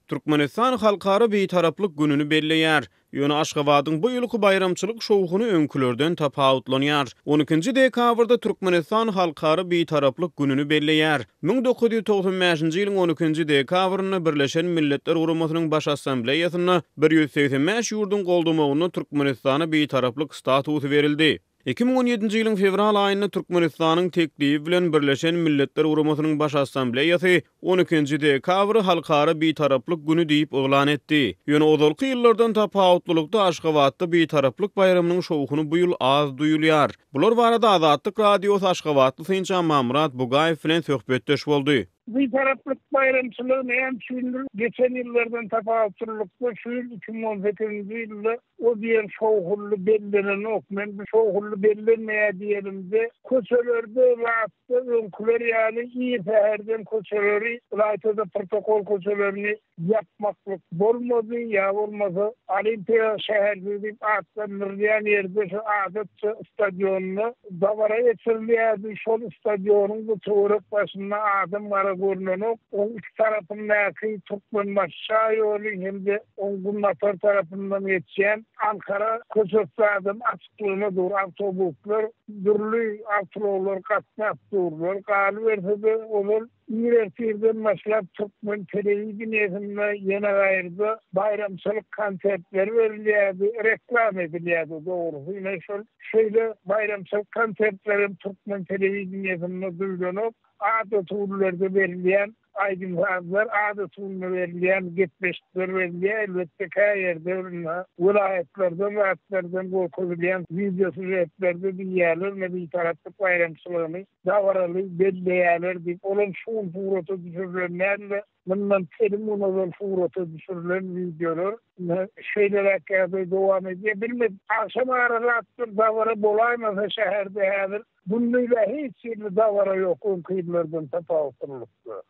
Türkmenistan Halkara Bitaraplyk gününi belleýär. Ýöne Aşgabadyň bu ýylky baýramçylyk şowhuny öňkülerden tapawutlanýar. On ikinji dekabrda Türkmenistan Halkara Bitaraplyk gününi belleýär. 1995-nji ýylyň on ikinji dekabrynda Birleşen Milletler Guramasynyň Baş Assambleýasynda 185 ýurduň goldamagynda Türkmenistana Bitaraplyk statusy berildi. 2017-nji ýylyň fewral aýynda Türkmenistanyň teklibi bilen Birleşen Milletler Guramasynyň Baş Assambleýasy on ikinji dekabry Halkara Bitaraplyk güni diýip yglan etdi. Ýöne ozalky ýyllardan tapawutlylykda Aşgabatda Bitaraplyk baýramynyň şowhuny bu ýyl az duýulýar. Bular barada Azatlyk Radiosy aşgabatly synçy Amanmyrat Bugaýew bilen söhbetdeş boldy. Bitaraplyk baýramçylygy näme üçindir geçen ýyllardan tapawutlylykda şu ýyl 2018-nji ýylda o diýen şowhunly bellenenok. Men bu şowhunly bellenmeýär diýenimde, köçelerde zatda öňküler ýaly ir säherden köçeleri, ylaýta-da protokol köçelerini ýapmaklyk bolmady ýa bolmasa Olimpiýa şäherjigi diýip atlandyrylýan ýerde şu adatça stadionda dabara geçirilýärdi. Şol stadionyň-da töwerek başynda adam-gara görnenok. Oň iki tarapyndaky Türkmenbaşy şaýoly hem-de oň günbatar tarapyndan geçýän Ankara köçesi adam açyklygyna dur. Awtobuslar, dürli awtoulaglar gatnap durlar. Galyberse-de, ozal ir ertirden başlap türkmen telewideniýesinde ýene gaýryda baýramçylyk konsertleri berilýärdi, reklama edilýärdi dogrusy. Ine şol şeýle baýramçylyk konsertlerem türkmen telewideniýesinde duýlanok. Adaty günlerde berilýän aýdym-sazlar, adaty günde berilýän gepleşikler berilýär. Elbetde, kä ýerde indi welaýatlardan, zatlardan görkezilýän wideosýužetlerde diýýärler, ine Bitaraplyk baýramçylygyny dabaraly belleýärler diýip. Olam şu gün surata düşürilen däl-de, mundan telim gün ozal surata düşürilen wideolar. Ine, şeýleräk ýagdaý dowam edýär. Bilmedim, agşam ara zatlar dabara bolaýmasa şäherde häzir Gündizä hiç hili dabara ýok öňki ýyllardan tapawutlylykda.